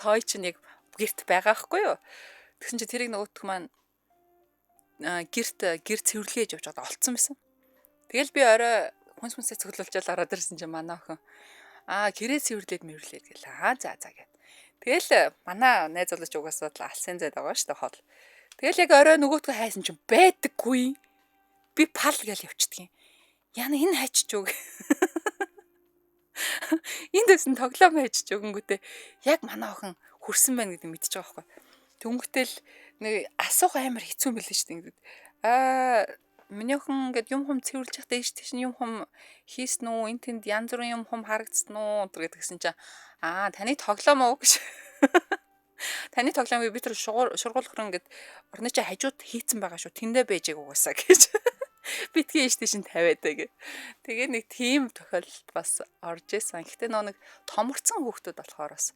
той чинь яг гэрт байгаа байхгүй юу? Тэгсэн чинь тэрийг нөгөөх маань гэрт гэр цэвэрлэж явж байгаад олцсон байсан. Тэгэл би орой хүнс хүнсээ цуглуулчаал ороод ирсэн чинь манай охин гэрээ цэвэрлээд мэвэрлээд гэл аа за за гэд. Тэгэл манай найз залууч угаасаа л алсын зайд байгаа шүү дээ хоол. Тэгэл яг орой нөгөөтгөө хайсан чинь байдаггүй. Би пал гэл явчихдаг юм. Яна энэ хайчиж үг. Энд дэсэн тоглоом хайчиж өгөнгүүтээ яг манай охин хүрсэн байна гэдэг мэдчихэж байгаа байхгүй. Тэнгүүтэл нэг асуух амар хэцүү юм билээ шүү дээ ингээд. Миний охин ингээд юм хум цэвэрлж байхдаа ийш тийш юм хум хийсэн үү? Энэ тэнд янз бүрийн юм хум харагдсан уу? Гэдгсэн чинь таны тоглоом уу гэж. Таны тоглоомыг би тэр шургуулах ингээд орны чи хажууд хийцэн байгаа шүү. Тэндээ байж угаасаа гэж. Битгий ийш тийш нь тавиад гэ. Тэгээ нэг тийм тохиолдолд бас орж исэн. Гэтэ нөө нэг томорцсон хүүхдүүд болохоор бас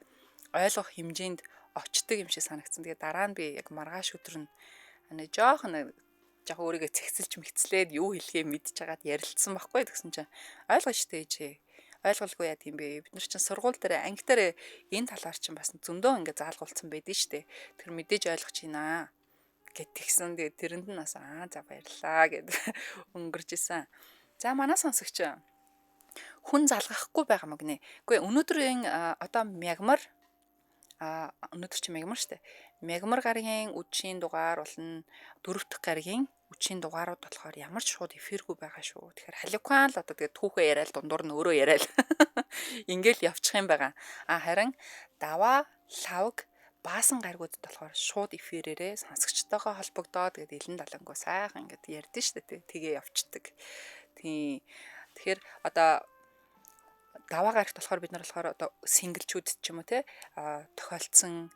ойлгох хэмжээнд очдөг юм шиг санагдсан. Тэгээ дараа нь би яг маргааш өдөр нь нэг жоохон жоо өөрийгөө цэгцэлж мэгцлээд юу хэлхээ мэдж хагаад ярилцсан байхгүй тэгсэн чинь ойлгож штэ ээжээ. Ойлголгүй яа тийм бэ? Бид нар чинь сургууль дээр анги дээр энэ талаар чинь бас зөндөө ингээ заалгуулсан байдэн штэ. Тэр мэдээж ойлгож байна гэт тэгсэн. Тэгээд тэрэнд нь бас за баярлаа гэд өнгөрч исэн. За манай сонсогч хүн залгахгүй байгаа мó гинэ. Үгүй өнөөдрийн одоо мягмар өнөөдөр чи мягмар штэ. Мягмар гарагийн үдшийн дугаар болон дөрөв дэх гарагийн үдшийн дугаарууд болохоор ямар ч шууд эфиргүй байгаа шүү. Тэгэхээр халикван л одоо тэгээд түүхээ яриад дундуур нь өөрөө яриад ингээл явчих юм байгаа. Харин даваа, лавг, баасан гаригуудад болохоор шууд эфирээрээ сонсогчтойгоо холбогдоод тэгээд илэн далангуу сайхан ингээд ярьдэн штэ тэгээ явцдаг. Тийм. Тэгэхээр одоо даваа гарагт болохоор бид нар болохоор одоо синглчүүд ч юм уу те тохиолдсон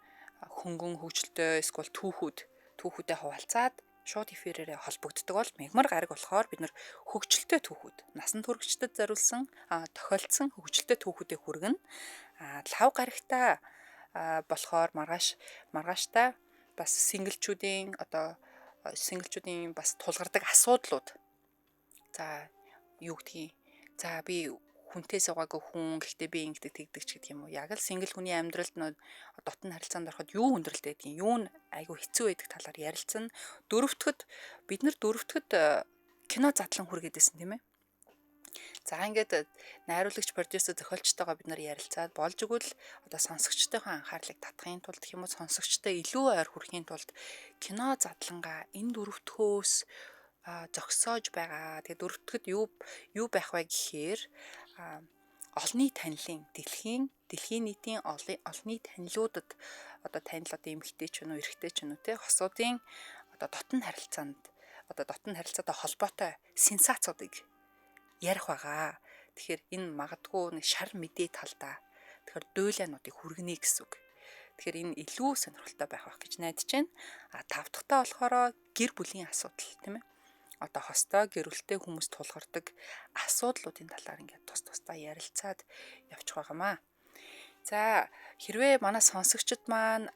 хөнгөн хөгжилтэй эсвэл түүхүүдэд хуваалцаад шууд эфирээрээ холбогддог бол мягмар гараг болохоор бид нар хөгжилтэй түүхүүд насан туршидад зориулсан тохиолдсон хөгжилтэй түүхүүдэд хүргэнэ. Лав гарагтаа болохоор маргааштай бас синглчүүдийн одоо синглчүүдийн бас тулгардаг асуудлууд. За юу гэдгийг. За би хүнтэй суугаагүй хүн гэхдээ би ингэдэг тэгдэг ч гэдэг юм уу. Яг л сингл хүний амьдралд нөө дотн харилцаанд ороход юу хүндрэлтэй байдгийг, юу нь айгүй хэцүү байдаг талаар ярилцсан. Дөрөвтөхөд бид нар дөрөвтөхөд кино задлан хүргээд байсан тийм ээ. За ингээд найруулагч, продюсер, зохиолчтойгоо бид нар ярилцаад болж игэл одоо сонсогчтойхоо анхаарлыг татахын тулд гэх юм уу сонсогчтой илүү ойр хүрэхийн тулд кино задлангаа энэ дөрөвтхөөс зогсоож байгаа. Тэгээд дөрөвдөд юу байх вэ гэхээр олонний танилын дэлхийн нийтийн олонний танилуудад одоо танил одоо эмэгтэй ч юм уу эрэгтэй ч юм уу те хосуудын одоо дотн харилцаанд одоо дотн харилцаатай холбоотой сенсацуудыг ярих байгаа. Тэгэхээр энэ магадгүй нэг шар мэдээ талдаа тэгэхээр дуйлаануудыг хүргэнэ гэсэн үг. Тэгэхээр энэ илүү сонирхолтой байх байх гэж найдаж байна. А тав дахьтаа болохоор гэр бүлийн асуудал тийм ээ. Одоо хостой гэр бүлтэй хүмүүс тулгардаг асуудлуудын талаар ингээд тус тусдаа ярилцаад явчих байгаамаа. За хэрвээ манай сонсогчид маань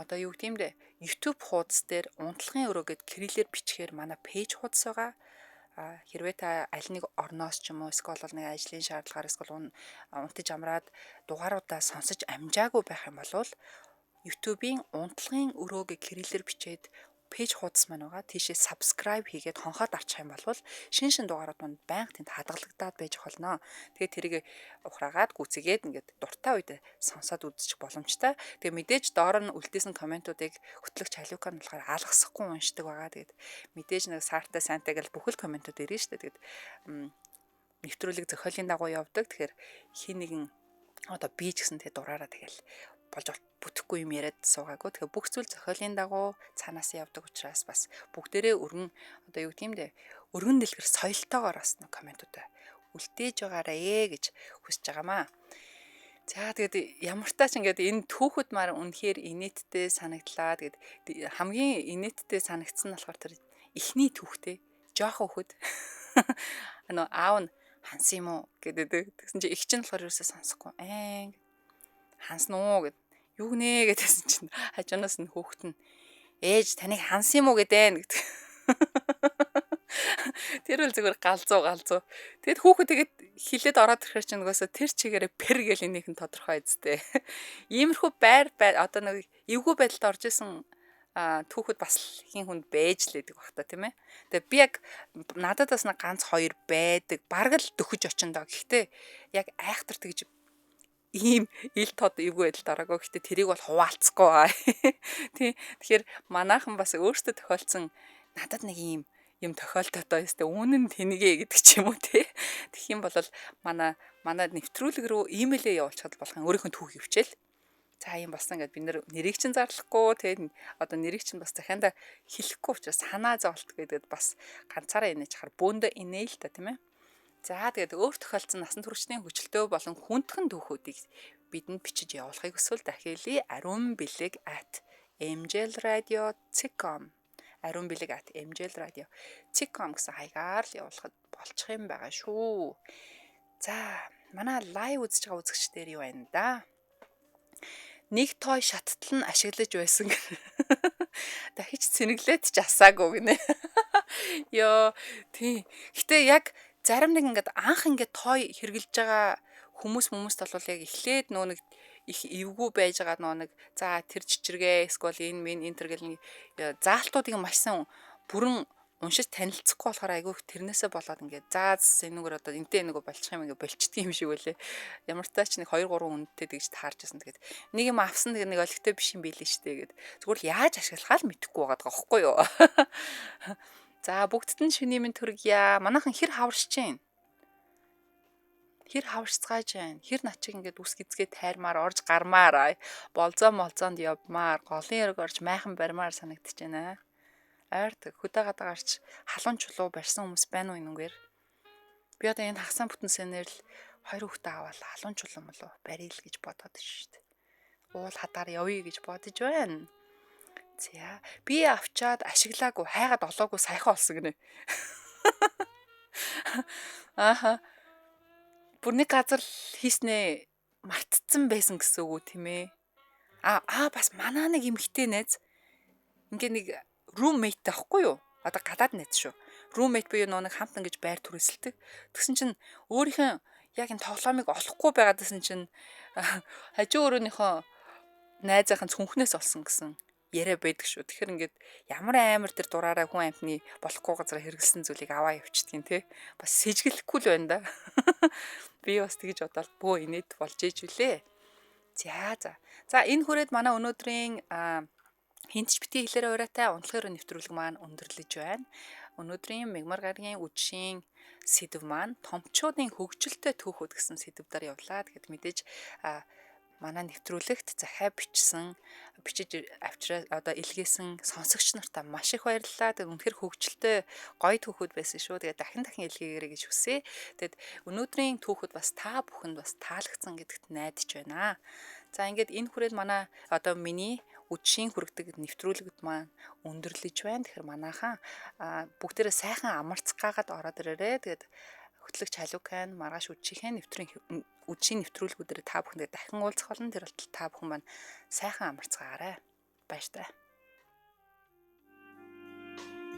одоо юу гэдэм бэ? YouTube хуудас дээр унтлагын өрөө гэд кириллээр бичгээр манай пэйж хуудас байгаа. Хэрвээ та аль нэг орноос ч юм уу эсвэл нэг ажлын шаардлагаар эсвэл унтаж амраад дугааруудаа сонсож амжаагүй байх юм бол YouTube-ийн унтлагын өрөө гэж кириллээр бичээд пэйж хуудас маань байгаа. Тийшээ subscribe хийгээд хонхоо дарчих юм бол шин дугаарууд маань байнга тэнд хадгалагдаад байж болно. Тэгээд тэрийг ухраагаад гүцээгээд ингээд дуртай үед сонсоод үзчих боломжтой. Тэгээд мэдээж доор нь үлдээсэн комментуудыг хөтлөгч Халиука нь болохоор алгасахгүй уншдаг байгаа. Тэгээд мэдээж нэг саартай сайнтай гэл бүхэл комментууд ирнэ шүү дээ. Тэгээд нэвтрүүлэг зохиолын дагуу явдаг. Тэгэхээр хин нэгэн одоо би ч гэсэн тэгээд дураараа тэгэл болж бүтэхгүй юм яриад суугаагүй. Тэгэхээр бүх зүйл зохиолын дагуу цаанаас явдаг учраас бас бүгдээрээ өргөн одоо юу гэдэм бэ? Өргөн дэлгэр соёлтойгоор бас нэг комментуудаа үлдээж байгаарэ гэж хүсэж байгаамаа. За тэгээд ямар тач ингээд энэ түүхүүд маань үнэхээр инээдтэй санагдлаа. Тэгээд хамгийн инээдтэй санагдсан нь болохоор тэр эхний түүхтэй жоохон хөхөд нөө аав нь хансан юм уу гэдэг. Тэгсэн чинь эх чинь болохоор ерөөсөө сонсохгүй. Аа хансан уу гэд. Юу гинэ гэдээсэн чинь хажуунаас нь хүүхэд нь ээж таныг хансан юм уу гэдэн гэдэг. Тэр бол зүгээр галзуу. Тэгэд хүүхэд тэгээд хилээд ороод ирэхэр чинь нугасаа тэр чигээрээ пэр гэл энийх нь тодорхой эзтэй. Иймэрхүү байр одоо нэг эвгүй байдалд орж исэн түүхэд бас хин хүнд байж л байдаг бах та тийм ээ. Тэгээ би яг надад бас нэг ганц хоёр байдаг. Бараг л дөхөж очиндоо. Гэхдээ яг айхтар тэгж ийм ил тод эвгүй байдалд ороогүй. Гэхдээ тэрийг бол хуваалцахгүй. Тий. Тэгэхээр манайхан бас өөртөө тохиолдсон надад нэг ийм юм тохиолдоод өстэй үүн нь тэнэгэ гэдэг ч юм уу тий. Тэгэх юм бол манай нэвтрүүлэг рүү имэйлээ явуулчихад болох юм. Өөрийнх нь түүх хөвчээл. За юм болсон гэд бид нэрийг чинь зарлахгүй тий. Одоо нэрийг чинь бас захианда хэлэхгүй учраас санаа зовлт гэдэг бас ганцаараа инээж хахаар бөөндөө инээл та тийм ээ. За тэгээд өөр тохиолдсон насан туршидын хүчлэлтөө болон хүндхэн түүхүүдийг бидэнд бичиж явуулахыг хүсвэл дахиад aruunbileg@mjlradio.com aruunbileg@mjlradio.com гэсэн хаягаар л явуулахад болчих юм байгаа шүү. За манай лайв үзэж байгаа үзэгчдэр юу байна да? Нэг той шаттал нь ашиглаж байсан. Дахиж цэнэглээд ч асаагүй гинэ. Йоо тий. Гэтэ яг зарим нэг ингээд анх ингээд той хэрглэж байгаа хүмүүст бол яг эхлээд нөө нэг их эвгүй байж байгаа нөө нэг за тэр чичиргээ эсвэл энэ минь энэ төр гэл нэг заалтуудыг маш сайн бүрэн уншиж танилцахгүй болохоор айгүй их тэрнээсээ болоод ингээд заа энэгээр одоо энтэй энэгүй болчих юм ингээд болчдөг юм шиг үлээ. Ямар ч тач нэг 2 3 үнэтэй тэгж таарч байсан. Тэгээд нэг юм авсан тэгээд нэг олигтой биш юм билээ штэ гэд. Зүгээр л яаж ашиглахаа л мэдэхгүй байгаа байхгүй юу. За бүгдд нь шөнийн минь төргийа. Манайхан хэр хаварч чинь? Хэр хаварцгааж байна? Хэр начиг ингээд үс гизгээ тайрмаар орж гармаар болзоо молзоонд явмаар голын өрг орж майхан барьмаар санагдаж байна. Ойрт хөдөө гадаа гарч халуун чулуу барьсан хүмүүс байна уу энэнгээр? Би одоо энэ хагасаа бүтэн сэнээр л 2 хүүхдээ аваад халуун чулуу молоо барья л гэж бодоод шүү дээ. Уул хадаар явъя гэж бодож байна. За би авчаад ашиглаагүй хайгаад олоогүй саяхан олсон гинэ. Ааха. Бүр нэг газар хийснээ мартцсан байсан гэсэн үг үү тийм ээ. Аа бас манаа нэг эмэгтэй найз ингээ нэг roommate таахгүй юу? Одоо гадаад найз шүү. Roommate буюу нөө нэг хамт ингэж байр түрээсэлдэг. Тэгсэн чинь өөрийнх нь яг энэ тоглоомыг олохгүй байгаадсэн чинь хажуу өрөөнийхөө найзынхаа цүнхнээс олсон гэсэн яриа байдаг шүү. Тэгэхээр ингээд ямар амар тэр дураараа хүн амтны болохгүй газар хэрэгэлсэн зүйлийг аваа явчихдгийн те. Бас сэжиглэхгүй л байна да. Би бас тэгж бодоод бөө инээд болж ээж үлээ. За за. За энэ хүрээд манай өнөөдрийн хинтч битгий хэлээрээ ураатай унтлагын нэвтрүүлэг маань өндөрлөж байна. Өнөөдрийн Мягмар гарагийн үдшийн сэдэв маань томчуудын хөгжилтэй түүхүүд гэсэн сэдэвдээр явлаа. Тэгэхэд мэдээж манай нэвтрүүлэгт захиа бичсэн, бичиж авчраа одоо илгээсэн сонсогч нартаа маш их баярлалаа. Тэгээд үнэхээр хөгжилтэй гоё түүхүүд байсан шүү. Тэгээд дахин дахин илгээгээрэй гэж хүсье. Тэгээд өнөөдрийн түүхүүд бас та бүхэнд бас таалагдсан гэдэгт найдаж байна. За, ингээд энэ хүрээд манай одоо миний үдшийн хүргэдэг нэвтрүүлэгт маань өндөрлөж байна. Тэгэхээр манайхан бүгдээрээ сайхан амарцгаагаад ороод ирээрэй. Тэгээд хөтлөгч Халиукан маргааш үдшийнхээ нэвтрийн үдшийн нэвтрүүлгүүдээр та бүхэндээ дахин уулзах болно. Тэр болтол та бүхэн маань сайхан амарцгаарай. Баяртай.